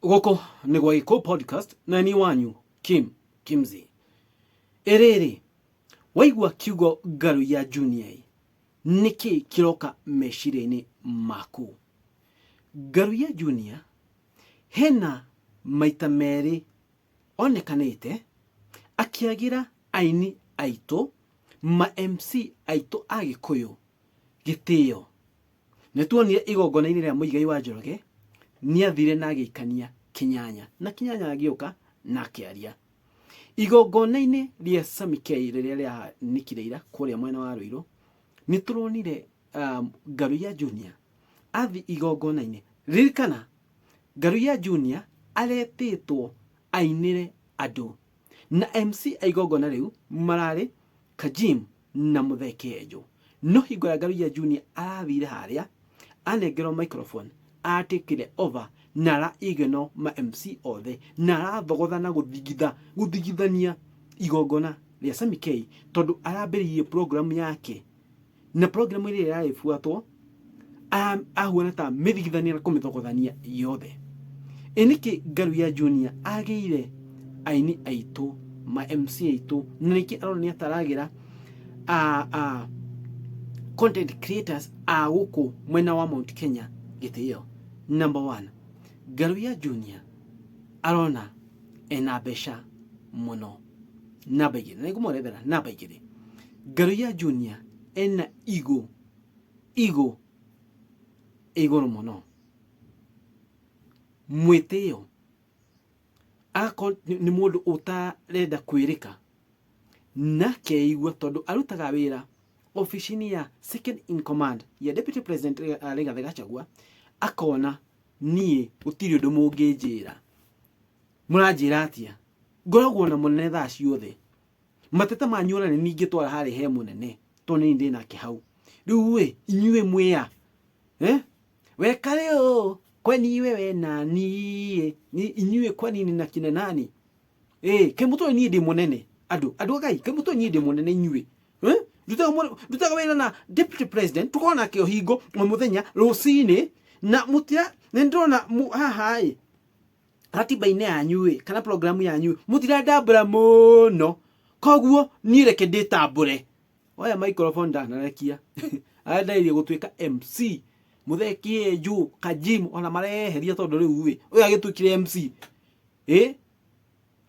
Gũkũ nĩ gwa Gĩkũyũ Podcast na niĩ wanyu Kim Kimzi. Ĩrĩrĩ, waigua kiugo Ngaruiya Junior ĩ, nĩkĩ kĩroka meciria-inĩ maku? Ngaruiya Junior hena maita merĩ onekanĩte akĩagĩra aini aitũ, ma MC aitũ a Gĩkũyũ gĩtĩo. Nĩ tuonire igongona-inĩ rĩa Mũigai wa Njoroge nĩ athire na agĩikania Kĩnyanya na Kĩnyanya agĩũka na akĩaria. Igongona-inĩ rĩa Sammy K rĩrĩa rĩahanĩkire ira kũrĩa mwena wa Ruiru, nĩ tũronire Ngaruiya Junior athi igongona-inĩ. Ririkana, Ngaruiya Junior aretĩtwo ainĩre andũ na MC a igongona rĩu mararĩ Kajim na Muthee Kĩenjũ. No hingo ya Ngaruiya Junior arathire harĩa anengerwo microphone atakire over na ara ignore ma MC othe na arathogotha na gũthigitha gũthigithania igongona rĩa Sammy K tondũ arambĩrĩirie program yake na program ĩrĩa ĩragĩbuatwo ahuana ta mĩthigithania na kũmĩthogothania yothe. Ĩ nĩkĩ Ngaruiya Junior agĩire aini aitũ ma MC aitũ na nĩkĩ aronania ta aragĩra a content creators a gũkũ mwena wa Mount Kenya gĩtĩo? Number one, Ngaruiya Junior arona ena mbeca mũno. Namba igĩrĩ, na nĩngũmwerethera. Namba igĩrĩ, Ngaruiya Junior ena ego, ego ĩ igũrũ mũno, mwĩtĩo, agakorwo nĩ mũndũ ũtarenda kwĩrĩka na akeigua tondũ arutaga wĩra obici-inĩ ya second in command ya deputy president Rigathĩ Gachagua, akona niĩ gũtirĩ ũndũ mũngĩnjĩra, mũranjĩra atĩa, ngoragwo na mũnene thaa ciothe, mateta manyu ona nĩ ningĩtwara harĩ he mũnene tondũ nĩ ndĩ nake hau. Rĩu ĩ inyuĩ mwĩa eh? Weka rĩu kwani wewe nani ĩ? Inyuĩ kwani ni na kina nani ĩ kĩmũtwe niĩ ndĩ mũnene andũ andũ a Ngai kĩmũtwe niĩ ndĩ mũnene inyuĩ eh? Ndutaga wĩra na deputy president tukorwo nake o hingo o mũthenya rũcinĩ na mũtira nĩ ndĩrona haha ĩ ratiba-inĩ yanyu ĩ kana programu yanyu mũtirandambũra mũno, koguo niĩ reke ndĩtambũre. Oya microphone ndanarekia arendereire gũtuĩka MC Muthee Kĩenjũ Kajim ona mareheria tondũ rĩu ĩ ũyũ agĩtuĩkire MC ĩ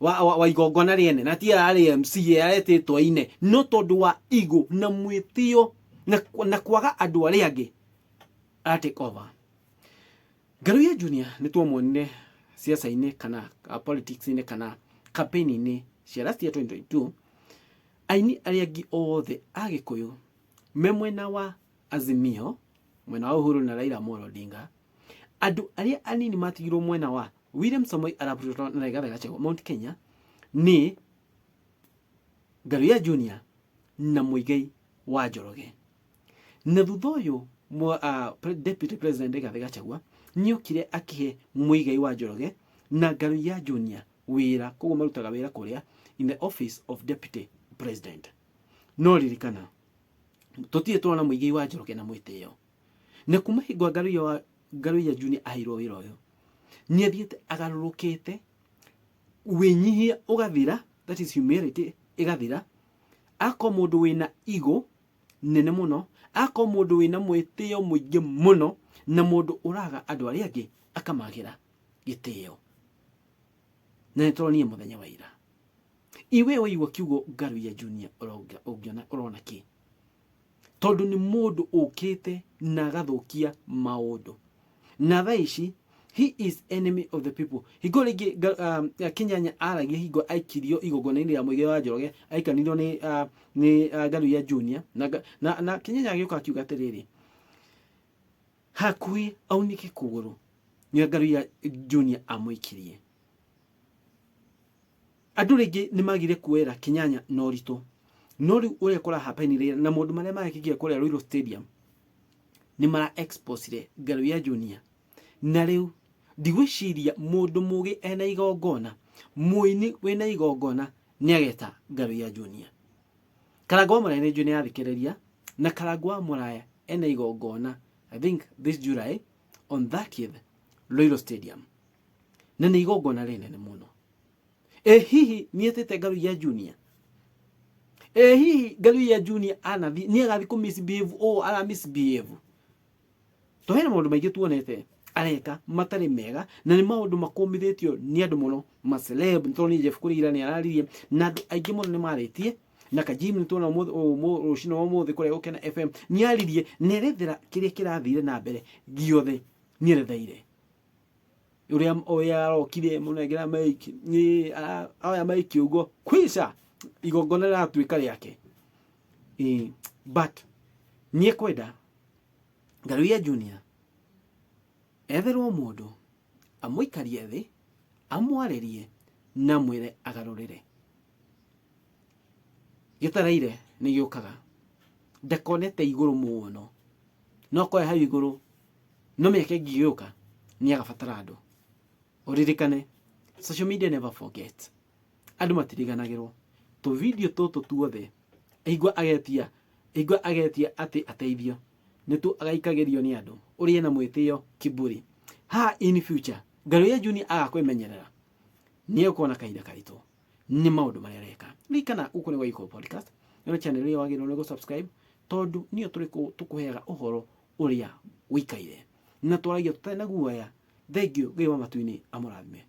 wa igongona rĩene na ti ararĩ MC aretĩtwo aine no tondũ wa ego na mwĩtĩo na kwaga andũ arĩa angĩ ara take over. Ngaruiya Junior nĩ twamuonire siasa-inĩ kana politics-inĩ kana campaign-inĩ cia last year 2022, aini arĩa angĩ othe a Gĩkũyũ me mwena wa Azimio, mwena wa Uhuru na Raila Amolo Odinga, andũ arĩa anini matigirwo mwena wa William Samoei Arap Ruto na Rigathi Gachagua Mount Kenya nĩ Ngaruiya Junior na Muigai wa Njoroge. Na thutha ũyũ Deputy President Rigathi Gachagua nĩokire akĩhe Muigai wa Njoroge na Ngaruiya Junior wĩra, koguo marutaga wĩra kũrĩa in the office of Deputy President. No ririkana tũtirĩ tũrona Muigai wa Njoroge na mwĩtĩo, na kuma hingo Ngaruiya Junior aheirwo wĩra ũyũ nĩ athiĩte agarũrũkĩte, wĩnyihia ũgathira, that is humility ĩgathira, akorwo mũndũ wĩna ego nene mũno, akorwo mũndũ wĩna mwĩtĩo mũingĩ mũno, na mũndũ ũraga andũ arĩa angĩ akamagĩra gĩtĩo. Na nĩ tũronire mũthenya wa ira. Iwe waigua kiugo Ngaruiya Junior ũngĩona ũrona kĩ? Tondũ nĩ mũndũ ũkĩte na agathũkia maũndũ. Na thaa ici he is enemy of the people. Hingo rĩngĩ Kĩnyanya aragia hingo aikirio igongona-inĩ rĩa Muigai wa Njoroge, aikanirio nĩ Ngaruiya Junior na Kĩnyanya agĩũka akiuga atĩrĩrĩ, hakuhĩ aunĩke kũgũrũ nĩ Ngaruiya Junior amũikirie. Andũ rĩngĩ nĩ magire kuoera Kĩnyanya na ũritũ, no rĩu ũrĩa kũrahapenire na maũndũ marĩa marekĩkire kũrĩa Ruiru Stadium nĩ mara exposire Ngaruiya Junior, na rĩu ndigwĩciria mũndũ mũgĩ ena igongona, mũini wĩna igongona nĩ ageta Ngaruiya Junior. Karangũ wa Mũraya nĩ njũĩ nĩ athikĩrĩria, na Karangũ wa Mũraya ena igongona I think this July on 30th Ruiru Stadium. Na nĩ igongona rĩnene mũno. Ĩ hihi nĩetĩte Ngaruiya Junior? Ĩ hihi Ngaruiya Junior anathi nĩ agathiĩ kũ misbehave ũũ ara misbehave? To hena maũndũ maingĩ tuonete areka matarĩ mega na nĩ maũndũ makũmithĩtio nĩ andũ mũno ma celeb. Nĩ tuonire Jeff Kuria nĩ araririe na andũ aingĩ mũno nĩ marĩtie na Kajim nĩ tuona rũcinĩ rwa ũmũthĩ kũrĩa Gũkena FM nĩ aririe na erethera kĩrĩa kĩrathire na mbere gĩothe nĩ eretheire ũrĩa ũrĩa arokire mũnengera maiki nĩ oya maiki ũguo kwisha igongona rĩratuĩka rĩake. Ĩĩ, but nĩ ekwenda Ngaruiya Junior etherwo mũndũ amũikarie thĩ amwarĩrie na amwĩre agarũrĩre. Gĩtaraire nĩ gĩũkaga ndakonete igũrũ mũno no akorwo e hau igũrũ no mĩaka ĩngĩ ĩgĩũka nĩ agabatara andũ. Ũririkane social media never forget, andũ matiriganagĩrwo. Tũ video tũtũ tuothe aigua agetia aigua agetia atĩ ateithio nĩtuo agaikagĩrio nĩ andũ ũrĩa ena mwĩtĩo kiburi. Haha in future Ngaruiya Junior agakwĩmenyerera nĩ egũkorwo na kahinda karitũ nĩ maũndũ marĩa areka. Ririkana gũkũ nĩ Waikũ Podcast, ĩno channel ĩrĩa wagĩrĩirwo nĩ gũ-subscribe tondũ nĩyo tũkũheaga ũhoro ũrĩa ũikaire na twaragia tũtarĩ na guoya. Thengiũ Ngai wa matu-inĩ amũrathime.